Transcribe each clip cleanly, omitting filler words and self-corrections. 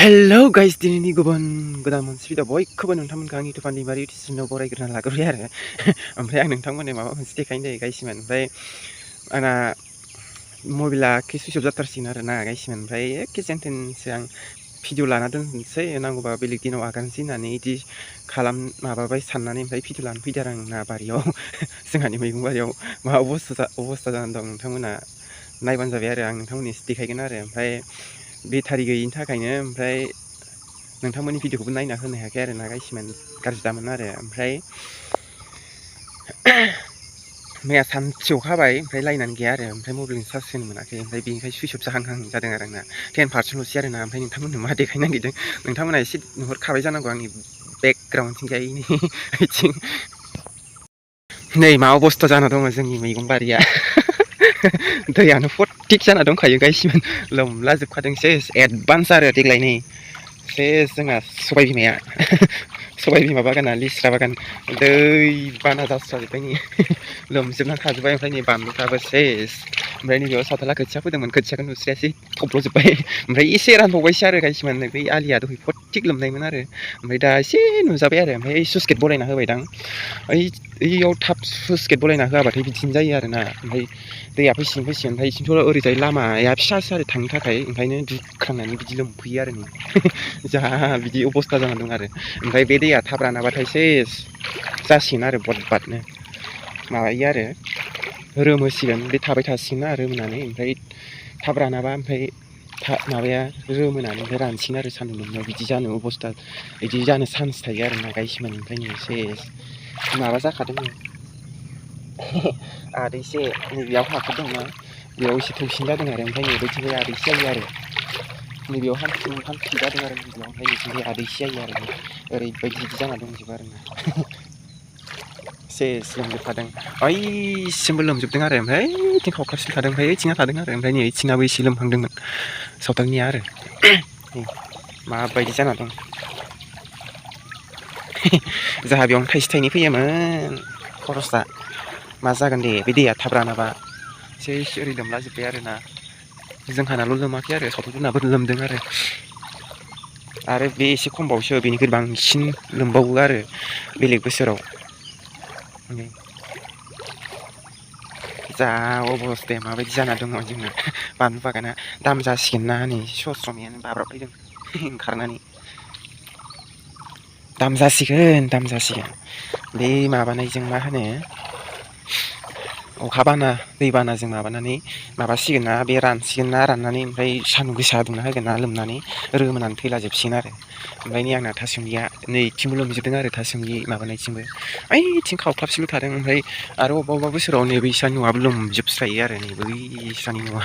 hello guys दिनैनि गुबुन गोदान मोनसे भिडिअ बयखौबो नोंथांमोनखौ आंनि इउटुब दैमारि इउटुब चेनेलाव बरायग्रोना लाग्रोबाय आरो ओमफ्राय आं नोंथांमोननो माबा मोनसे देखायनो जायो गाइसमोन ओमफ्राय आंना मबाइला सुइच अफ जाथारसिगोन आरो ना गाइसमोन ओमफ्राय एखे जेनथेनसो आं भिडिअ लाना दोनसै नांगौबा बेलेग दिनाव आगारनोसै होननानै इदि माबाबाय साननानै ओमफ्राय भिडिअ लानो फैदों आरो आंना बारियाव जोंहानि मैगं बारियाव मा अबस्था जानानै दं नोंथांमोना नायबानो जाबाय आरो आं नोंथांमोननो एसे देखायगोन आरो ओमफ्राय बेटारि गैयिनि थाखायनो ओमफ्राय नोंथांमोननि भिडिअखौबो नायना होनो हायाखै आरो ना गाइसमोन गाज्रि दामोन आरो ओमफ्राय मैया सानसे अखा हाबाय ओमफ्राय लाइनानो गैया आरो ओमफ्राय मबाइलनि चार्ज होनो मोनाखै ओमफ्राय बेनिखायनो सुइच अफ जाहां जादों आरो आंना 10%ल'सै आरो ना ओमफ्राय नोंथांमोननो मा देखायनो नागिरदों नोंथांमोना एसे नुहुरखाबाय जानांगौ आंनि बेकग्राउन्डथिंजायनि बिथिं नै मा अबस्था जाना दङ जोंनि मैगं बारिया दैयानो फटिक जाना दंखायो गाइसमोन लोमला जोबखादों सेस एडभान्स आरो देग्लाय नै सेस जोंहा सबाय बिमा बागाना लिस्रा बागान दै बाना जास्राजोब्बाय नै लोमजोबना थाजोब्बाय ओमफ्राय नै बानलुफ्राबो सेस ओमफ्राय नैबेयाव सावथाला खोथिया फोदोंमोन खोथियाखौ नुस्रायासै थब्ल'जोब्बाय ओमफ्राय एसे रानबावबायसो आरो गाइसमोन बै आलिया दहाय फटिक लोमनायमोन आरो ओमफ्राय दा एसे नुजाबाय आरो ओमफ्राय स्लुइस गेट बलायना होबायदां ओइयाव थाब स्लुइस गेट बलायना होआबाथाय बिदिनो जायो आरोना ओमफ्राय दैया फैसिगोन ओमफ्राय इथिंथ' ओरैजाय लामाया फिसासो आरो थांनो थाखाय ओंखायनो दुख्रांनानै बिदि लोमफैयो आरो नै जा बिदि अबस्था जाना दं आरो ओमफ्राय बे दैया थाब रानाबाथाय सेस जासिगोन आरो बरबादनो माबायो आरो रोमोसिगोन बे थाबाय थासिगोन आरो रोमोनानै ओमफ्राय थाब रानाबा ओमफ्राय माबाया रोमोनानै ओमफ्राय रानसिगोन आरो सान्दुं दुंनायाव बिदि जानो अबस्था बिदि जानो चान्स थायो आरो ना गाइसमोन ओमफ्राय नै सेस माबा जाखादों आरो एसे नैबेयाव हाखर दंना बेयाव एसे थौसिन जादों आरो ओमफ्राय नै बैथिंजाय आदैसि जायो आरो नैबेयाव हान्थु जादों आरो नैबेयाव ओमफ्राय नैथिंजाय आदैसि जायो आरो ओरैबायदि बिदि जाना दंजोबो आरो ना सेस लोमजोबखादों ओइसिमबो लोमजोबदों आरो ओमफ्राय ओइथिं खावख्लाबसिन थादों ओमफ्राय ओइथिंना थादों आरो ओमफ्राय नै ओइथिंनाबो एसे लोमहांदोंमोन सावथालनिया आरो माबायदि जाना दं जोंहा बेयावनो थाइसे थाइनै फैयोमोन खरसा मा जागोन दे बे दैया थाब रानाबा सेस ओरै लोमला जोब्बाय आरो ना जोंहानाल' लोमाखै आरो सावथालफोरनाबो लोमदों आरो बे एसे खमबावसो बेनिख्रुइ बांसिन लोमबावो आरो बेलेग बोसोराव जा अबस्थाया माबायदि जाना दङ जोंना बानलु बागाना दाम जासिगोन ना नै सस्र'मायानो बाब्राबफैदों ओंखारनानै दाम जासिगोन बे माबानायजों मा होनो अखा बाना दै बानाजों माबानानै माबासिगोन ना बे रानसिगोन ना राननानै ओमफ्राय सान्दुं गोसा दुंना होगोन ना लोमनानै रोमोनानै थैलाजोबसिगोन आरो ओमफ्राय नै आंना थासुमलिया नैथिंबो लोमजोबदों आरो थासुमलि माबानायथिंबो ओइथिं खावख्लाबसेल' थादों ओमफ्राय आरो अबेबा बोसोराव नै बैसानि न'आबो लोमजोबस्रायो आरो नै बैसानि न'आ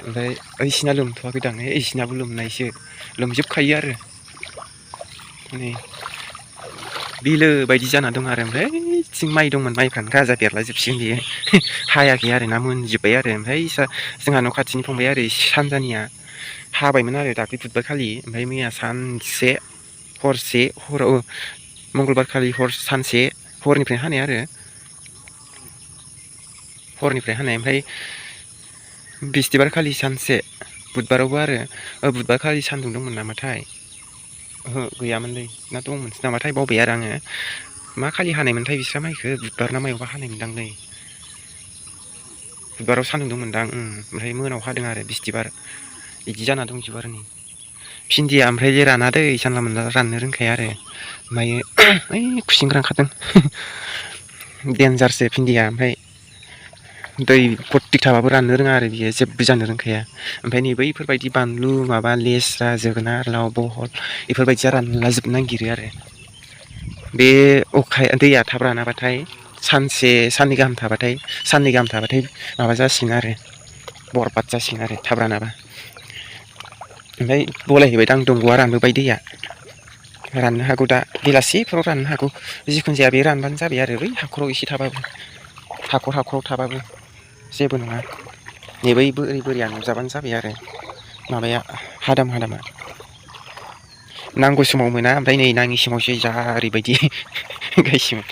ओमफ्राय ओइसिना लोमथ'वाखैदां ओइसिनाबो लोमनायसो लोमजोबखायो आरो नै बिलो बायदि जाना दं आरो ओमफ्राय ओइथिं माइ दंमोन माइफ्रानो गाजा बेरलाजोबसिगोन बियो हायाखै आरो ना मोनजोब्बाय आरो ओमफ्राय जोंहा न' खाथिनि फंबाय आरो सानजानिया हाबायमोन आरो दाख्लै बुधबारखालि ओमफ्राय मैया सानसे हरसे हराव मंगलबारखालि सानसे हरनिफ्राय हानाय आरो हरनिफ्राय हानाय ओमफ्राय बिस्थिबारखालि सानसे बुधबारावबो आरो बुधबारखालि सान्दुं दंमोन नामाथाय ओहो गैयामोनलै ना दंमोनसो नामाथाय बावबाय आरो आङो मा खालि हानायमोनथाय बिस्रा माइखौ बुधबार ना मायावबा हानाय मोनदांलै बुधबाराव सान्दुं दंमोनदां ओमफ्राय मोनायाव हादों आरो बिस्थिबार बिदि जाना दंजोबो आरो नै भिन्दिया ओमफ्राय जे राना दै जानला मोनला राननो रोंखाया आरो ओमफ्राय ओइ खुसेंग्रा ओंखारदों देन्जारसो भिन्दिया ओमफ्राय दै बरटिक थाबाबो राननो रोङा आरो बियो जेबो जानो रोंखाया ओमफ्राय नै बैफोरबायदि बानलु माबा लेस्रा जोगोनार लाव बहल बेफोरबायदिया रानला जोबनो नागिरो आरो बे दैया थाब रानाबाथाय साननै गाहाम थाबाथाय माबा जासिगोन आरो बरबाद जासिगोन आरो थाब रानाबा ओमफ्राय बलायहैबायदां दंग'आ रानबोबाय दैया राननो हागौ दा बेलासिफोराव राननो हागौ जिखुनु जाया बे रानबानो जाबाय आरो बै हाखराव एसे थाबाबो हाखराव थाबाबो जेबो नङा नै बै बोरिया नुजाबानो जाबाय आरो माबाया हादामा नांगौ समाव मोना ओमफ्राय नै नाङि समावसो जा ओरैबायदि गायसोमोन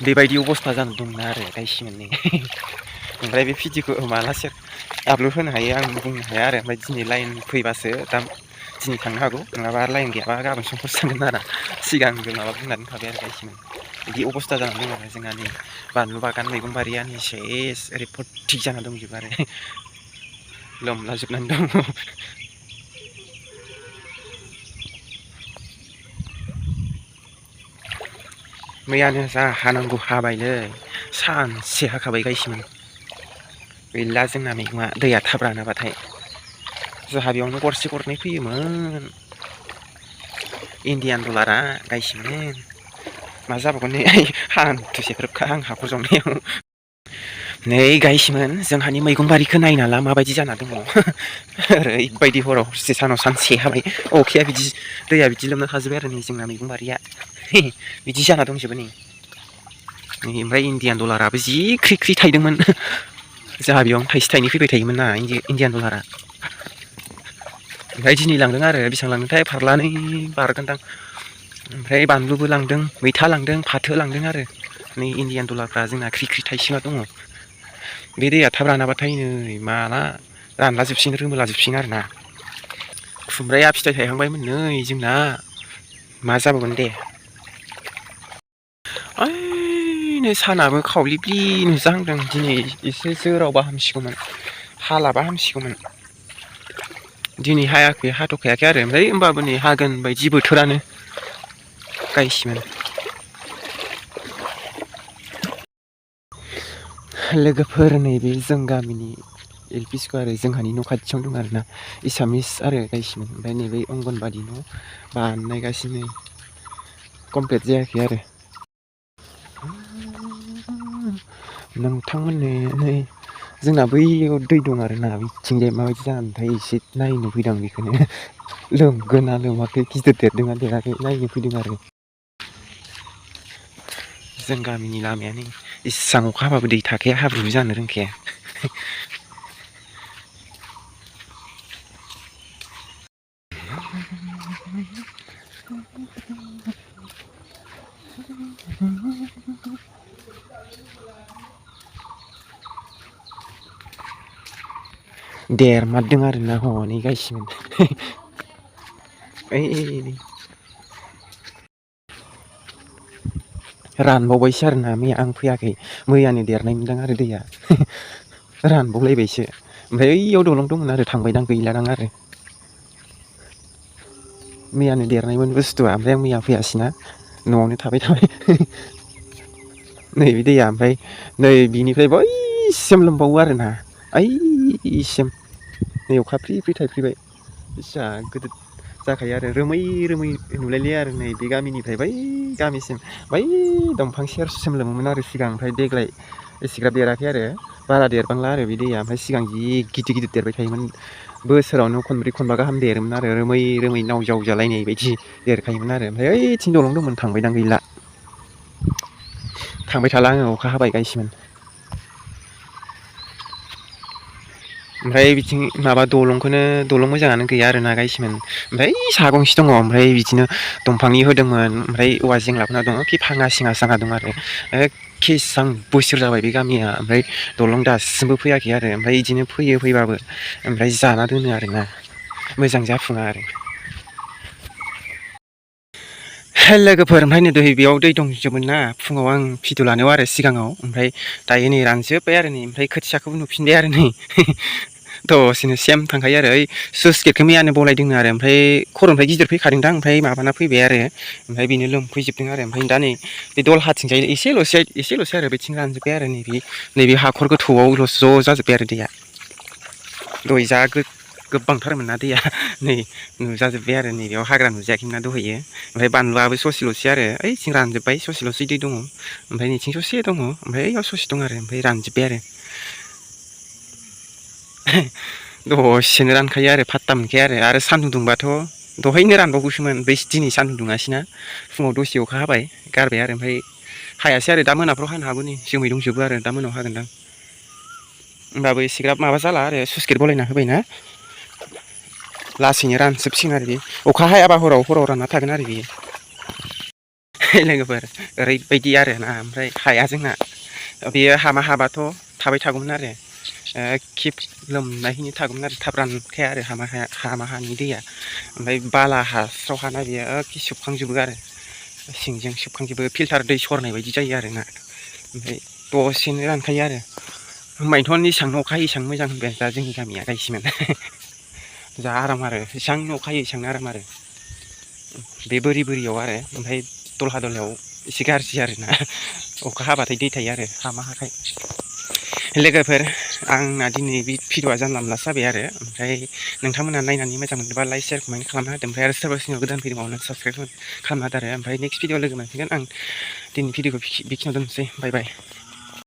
बेबायदि अबस्था जाना दंना आरो गायसोमोन नै ओमफ्राय बे भिडिअखौ माला आपल'ड होनो हायो आं बुंनो हाया आरो ओमफ्राय दिनै लाइन फैबासो दा दिनै थांनो हागौ नङाबा लाइन गैयाबा गाबोन समफोर थांगोन आरो सिगांबो माबा बुंनानै थाबाय आरो गासिबो बिदि अबस्था जानानै दं आरो जोंहा नै बानलु बागान मैगं बारियानो सेस ओरै फर्ति जाना दंजोबो आरो लोमलाजोबनानै दङ मैयानो जा हानांगौ हाबायलै सानसे हाखाबाय गायसिमोन गैला जोंना मैगङा दैया थाब रानाबाथाय जोंहा बेयावनो गरसे गरनै फैयोमोन इण्डियान डलारा गायसिमोन मा जाबावगोन नै हान्थुसेफ्रोबखा आं हाखर जावनायाव नै गायसिमोन जोंहानि मैगं बारिखौ नायना ला माबायदि जाना दङ ओरैबायदि हराव हरसे सानाव सानसे हाबाय अखाया बिदि दैया बिदि लोमना थाजोब्बाय आरो नै जोंना मैगं बारिया बिदि जाना दंजोबो नै ओमफ्राय इण्डियान डलाराबो जि ख्रि ख्रि थायदोंमोन जोंहा बेयावनो थाइसे थाइनै फैबाय थायोमोन ना इण्डियान डलारा ओमफ्राय दिनै लांदों आरो बेसेबां लांदोंथाय फारलानै बारगोनदां ओमफ्राय बानलुबो लांदों मैथा लांदों फाथो लांदों आरो नै इण्डियान डलारफ्रा जोंना ख्रि ख्रि थाइसोना दङ बे दैया थाब रानाबाथाय नै माला रानला जोबसिगोन रोमोला जोबसिगोन आरोना खुमब्राया फिथाइ थायहांबायमोन नै जोंना मा जाबावगोन दे ओइ सानाबो खावब्लिब्लि नुजाहांदों दिनै एसे जोरावबा हामसिगौमोन हालाबा हामसिगौमोन दिनै हायाखै हाथ'खायाखै आरो ओमफ्राय होमबाबो नै हागोन बायदि बोथोरानो गायसिमोन लोगोफोर नैबे जों गामिनि एल पि स्कुल आरो जोंहानि न' खाथियावनो दं आरोना एसामिस आरो गायसिमोन ओमफ्राय नैबे अंगनबादि न' बानायगासिनो कमप्लिट जायाखै आरो नोंथांमोननि नै जोंना बैयाव दै दं आरोना बिथिंजाय माबायदि जानानै थाय एसे नायनो फैदों आं बेखौनो लोमगोन ना लोमाखै गिदिर देरदोंना देराखै नायनो फैदों आरो जों गामिनि लामायानो इसां अखा हाबाबो दै थाखाया हाब्रु जानो रोंखाया देरमारदों आरोना हनै गायसिमोन ओइ रानबावबायसो आरोना मैया आं फैयाखै मैयानो देरनाय मोनदों आरो दैया रानबावलायबायसो ओमफ्राय ओइयाव दलं दंमोन आरो थांबायदां गैलादां आरो मैयानो देरनायमोन बुस्थुआ ओमफ्राय आं मैया फैयासैना न'आवनो थाबाय नैबे दैया ओमफ्राय नै बिनिफ्राय बैसिम लोमबावो आरोना ओइसिम नै अखा फ्रि फ्रि थाइफ्रिबाय इसा गिदिर जाखायो आरो रोमै रोमै नुलायलाया आरो नै बे गामिनिफ्राय बै गामिसिम बै दंफां सेरसिम लोमोमोन आरो सिगां ओमफ्राय देग्लाय एसेग्राब देराखै आरो बारा देरबांला आरो बे दैया ओमफ्राय सिगां जि गिदिर गिदिर देरबाय थायोमोन बोसोरावनो खनब्रै खनबा गाहाम देरोमोन आरो रोमै रोमै नाव जावजालायनाय बायदि देरखायोमोन आरो ओमफ्राय ओइथिं दलं दंमोन थांबायदां गैला थांबाय थाला आङो अखा हाबाय गायसिमोन ओमफ्राय बिथिं माबा दलं मोजाङानो गैया आरोना गायसिमोन ओमफ्राय साहा गंसे दङ ओमफ्राय बिदिनो दंफांनि होदोंमोन ओमफ्राय औवा जेंलाबना दङ खि भाङा सिङा जाना दं आरो एखे एसां बोसोर जाबाय बे गामिया ओमफ्राय दलं दासिमबो फैयाखै आरो ओमफ्राय बिदिनो फैयो फैबाबो ओमफ्राय जाना दोनो आरोना मोजां जाफुङा आरो लोगोफोर ओमफ्राय नै दहै बेयाव दै दंजोबोमोन ना फुङाव आं भिडिअ लानायाव आरो सिगाङाव ओमफ्राय दायो नै रानजोब्बाय आरो नै ओमफ्राय खोथियाखौबो नुफिनबाय आरो नै दसेनो सेम थांखायो आरो ओइ स्लुइस गेटखौ मैयानो बलायदोंनो आरो ओमफ्राय खर'निफ्राय गिदिर फैखादोंदां ओमफ्राय माबाना फैबाय आरो ओमफ्राय बेनो लोमफैजोबदों आरो ओमफ्राय दा नै बे दलहाथिंजाय एसेल'सै आरो बेथिं रानजोब्बाय आरो नैबे हाखर गोथौआवल'सो ज' जाजोब्बाय आरो दैया दहाय जा गोबांथारमोन ना दैया नै नुजाजोब्बाय आरो नैबेयाव हाग्रा नुजायाखैमोनना दहैयो ओमफ्राय बानलुआबो ससेल'सै आरो ओइथिं रानजोब्बाय ससेल'सै दै दङ ओमफ्राय नैथिं ससे दङ ओमफ्राय ओइयाव ससे दं आरो ओमफ्राय रानजोब्बाय आरो दसेनो रानखायो आरो फात्ता मोनखाया आरो सान्दुं दुंबाथ' दहायनो रानबावगौसोमोन बै दिनै सान्दुं दुङासैना फुङाव दसे अखा हाबाय गारबाय आरो ओमफ्राय हायासै आरो दा मोनाफ्राव हानो हागौ नै जोमै दंजोबो आरो दा मोनायाव हागोनदां होमबाबो एसेग्राब माबा जाला आरो स्लुइस गेट बलायना होबायना लासैनो रानजोबसिगोन आरो बे अखा हायाबा हराव रानना थागोन आरो बेयो लोगोफोर ओरैबायदि आरोना ओमफ्राय हाया जोंना बेयो हाबाथ' थाबाय थागौमोन आरो खेब लोमनायनि थागौमोन आरो थाब रानखाया आरो हामा हानि दैया ओमफ्राय बाला हास्राव हाना बेयो सोबखांजोबो आरो सिंजों सोबखांजोबो फिल्टार दै सरनाय बायदि जायो आरोना ओमफ्राय दसेनो रानखायो आरो होमबायनोथ' जेसेबांनो अखा हायो एसेबां मोजां होनबाय दा जोंनि गामिया गायसिमोन जा आराम आरो जेसेबांनो अखा हायो एसेबांनो आराम आरो बे बोरियाव आरो ओमफ्राय दलहा दलहायाव एसे गाज्रि आरोना अखा हाबाथाय दै थायो आरो हामा हाखाय लोगोफोर आंना दिनै बे भिडिअ'आ जानला मोनलासो जाबाय आरो ओमफ्राय नोंथांमोना नायनानै मोजां मोनदोंबा लाइक शेयार कमेन्ट खालामना होदो ओमफ्राय आरो सोरबा सोरनियाव गोदान फैदोंबा अननानै साबसक्राइब खालामना होदो आरो ओमफ्राय नेक्स्ट भिडिअ लोगो मोनफिनगोन आं दिनै भिडिअखौ बेखिनियाव दोननोसै बाय बाय